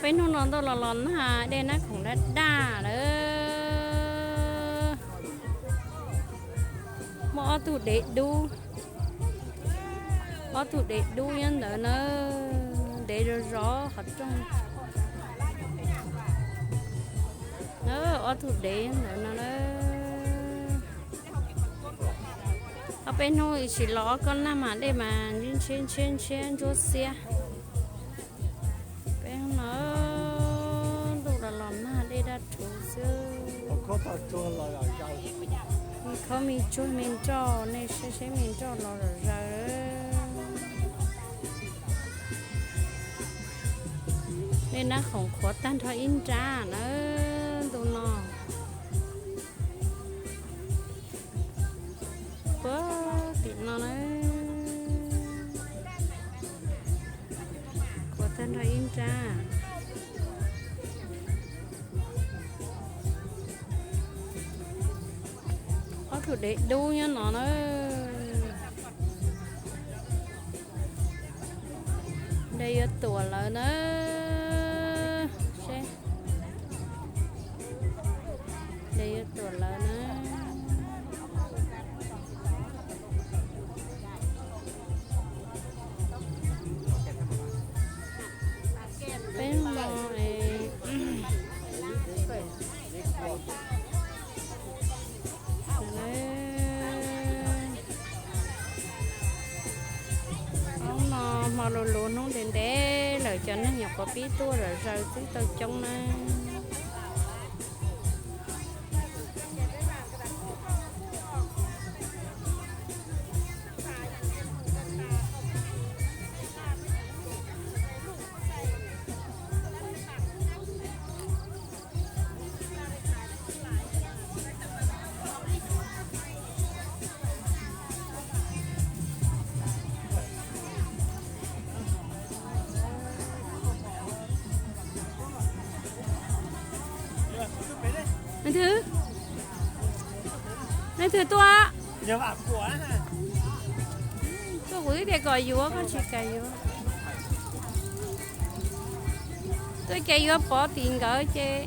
Peb hnub no ntuj los los nag, dej nab khoom daj daj lawm. Muaj ob tug dev dub, ob tug dev dub nyob ntawd na, dev zov zov qhov rooj. Ob tug dev nyob ntawd no na. Ob peb hnub tsis los ob koj nag mas dej mas ntshiab ntshiab ntshiab ntsuab xiab. Peb hnub no ntuj los los nag dej daj rhuv xwb. Me khaub me tsuag me nroj, nej saib saib me nroj los zom zaws. Dej nab khoom qhuav tag nrho ib nrab na, ntu no. Puag tim no na, qhuav tag nrho ib nrab. Ob tug dev dub nyob no na. Dev yuav tuam lawm na. Seb, dev yuav tuam lawm na. Peb hmo, hnub no hmo lug lug hnub ntev ntev lawm, cov neeg nyuam qhuav pib tuaj zom zaws twb tau coob na. Leej twg? Leej twg tuaj? Tuaj kuv twb tias kom yuav koj tsis kam yuav. Tuaj ces yuav pov tim nkawd ces.